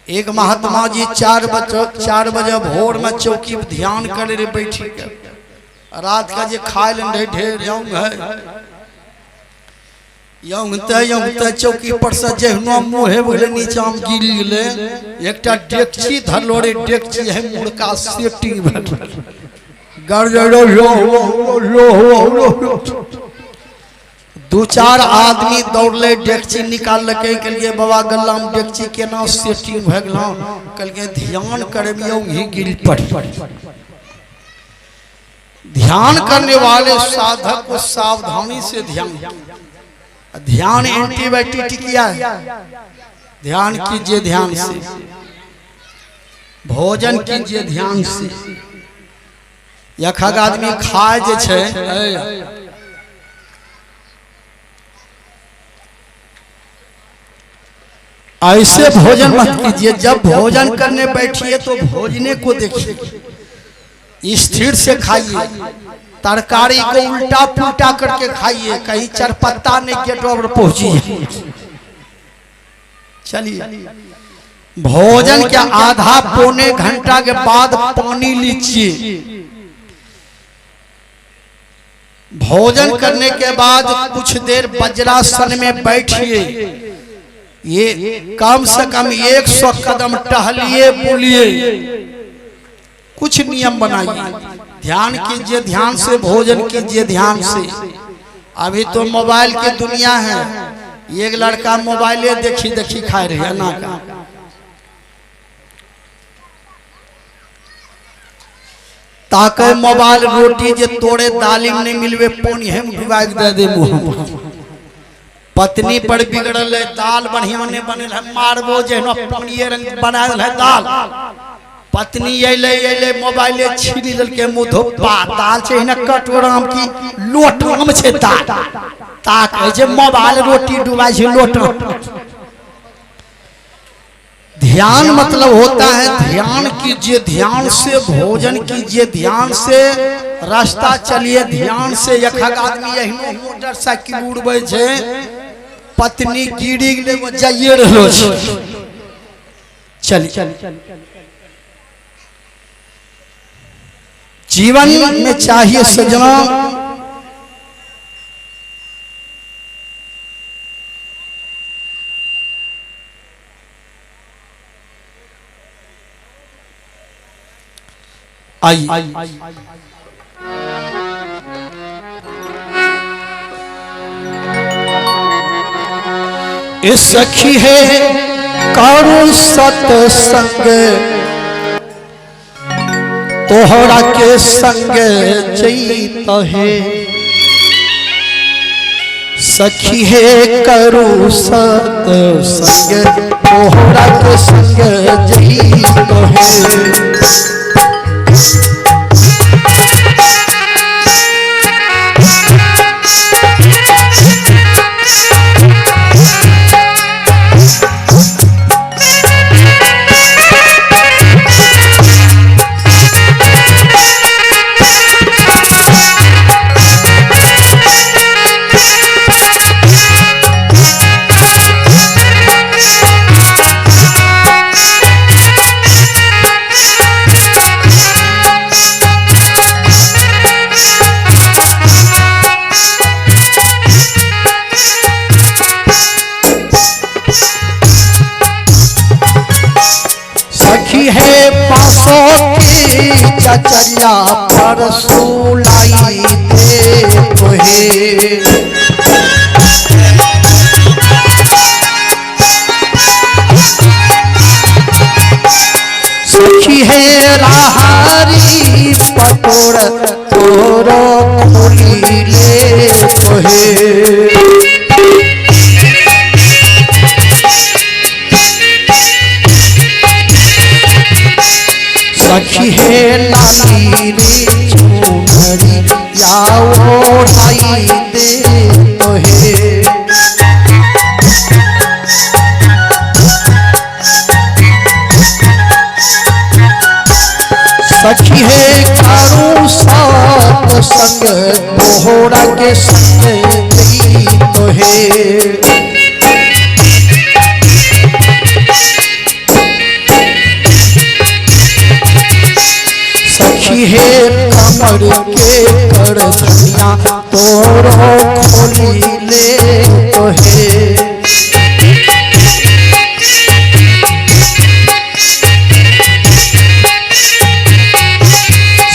एक महात्मा जी 4 बजे भोर में चौकी पर ध्यान करे रहे बैठी के। रात का जे खाए ले रहे ढेर यौंग है, यौंगते यौंगते चौकी पर से जहनो मुँहे बोले नीचा में गिर गेले। एकटा डेकची धरलो रे, डेकची है मुर्का सेटिंग भेल गरजरो लो लो लो लो। दू चार आदमी दौड़ले, डेकची निकाललकै, कहलिए बाबा गल्ला में डेकची केना सेटिंग भए गेलौ? कहलकै ध्यान करबियौ ही गिर पड़। ध्यान करने वाले साधक को सावधानी से ध्यान, ध्यान एंटीबायोटिक किया है। ध्यान कीजिए ध्यान से, भोजन कीजिए ध्यान से। यखक आदमी खाए जे छै, ऐसे भोजन मत कीजिए। जब भोजन करने बैठिए तो भोजने को देखिए, स्थिर से खाइए, तरकारी को उल्टा पुल्टा करके खाइए, कहीं चरपत्ता नहीं गेट पर पहुंचिए। चलिए, भोजन के आधा पौने घंटा के बाद पानी लीजिए। भोजन करने के बाद कुछ देर वज्रासन में बैठिए, ये कम से कम 100 कदम टहलिए बोलिए। कुछ नियम बनाइए, ध्यान कीजिए ध्यान से, भोजन कीजिए ध्यान से। अभी तो मोबाइल की दुनिया है। एक लड़का मोबाइले देखी देखी खाए रहे ना का ताके मोबाइल रोटी जे तोड़े दाली में नहीं मिलवे, पानी हम डुबा के दे दे मुंह। पत्नी पर बिगड़ल है, दाल बढ़िया नहीं बनल है, मारबो जेहनो पानिये रंग बना है दाल। पत्नी अयलै अयलै मोबाइले छीनी लेलकै, मुँह धोपा दाल छै हिनक कटोराम की लोटाम छै दाल। ताकै छै मोबाइल रोटी डुबाइ छै लोटाम। ध्यान मतलब होता है ध्यान कीजिए ध्यान से, भोजन कीजिए ध्यान से, रास्ता चलिए ध्यान से। यखक आदमी एहनो मोटरसाइकिल उड़बै छै, पत्नी गिरी गेलै, वो जाइए रहलो छै। चलिए, जीवन में चाहिए सजना आई। ए सखी है करू सतसंग तोहरा के संग जैत है। सखी है करू सतसंग तोहरा के संग जैत है। सखी है पासों की चचरिया पर सुलाई दे तोहे। सखी है राहारी पटोर तोरो खोली ले तोहे। सखी है लाली रे चुनरी या ओढ़ाई दे तोहे। सखी है करू सात संग तोहरा के संग जई तोहे। सखी हे कमर के कर धनिया तोरो खोली ले तो हे।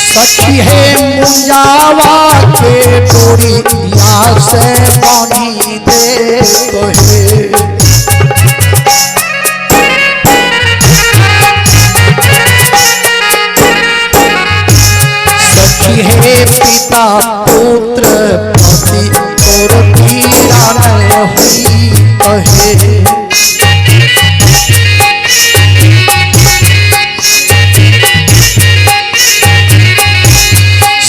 सखी हे मुंजावा के डोरिया से बांधी दे तो हे। सखी हे पिता पुत्र पति तोर पीरा न हुई तो हे।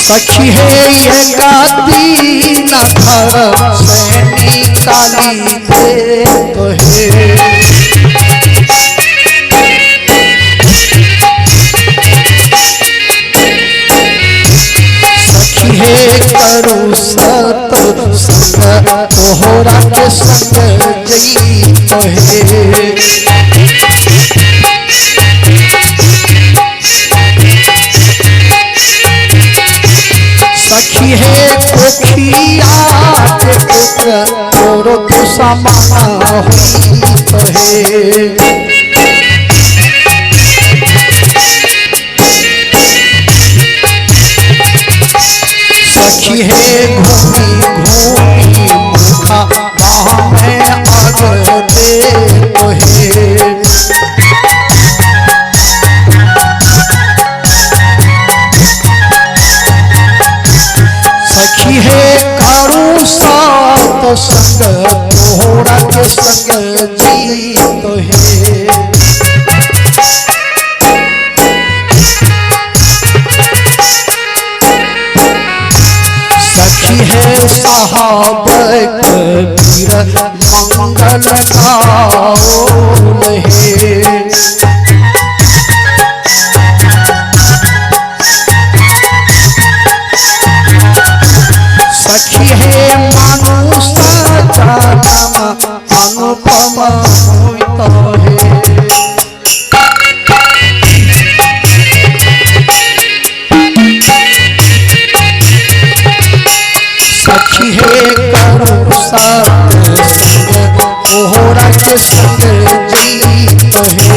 सखी हे ये गाती न घर से निकाली दे तो हे। सखी हे करू सत संग तोहरा के संग जई तो हे। सखी हे कोखिया के पुत्र तोरो दुश्मन हुई तो हे। सखी हे घूमी घूमी मुखा बाह में आग दे तो हे। सखी हे करू सात संग तोहरा के संग जी तो हे। सखी हे साहब कबीर मंगल गाओल हे। सखी हे मानुष जनम अनुपम होइत हे। सखी हे करू सत संग तोहरा के संग जी तो हे।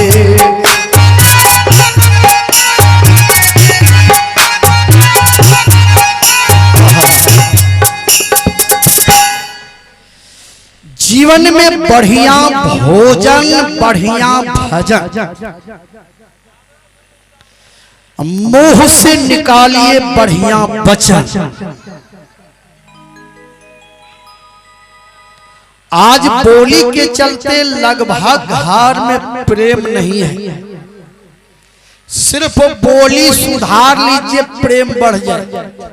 जीवन में बढ़िया भोजन बढ़िया भजन मुंह से निकालिए बढ़िया वचन। आज बोली के चलते लगभग घर में प्रेम नहीं है। सिर्फ बोली सुधार लीजिए, प्रेम बढ़ जाए।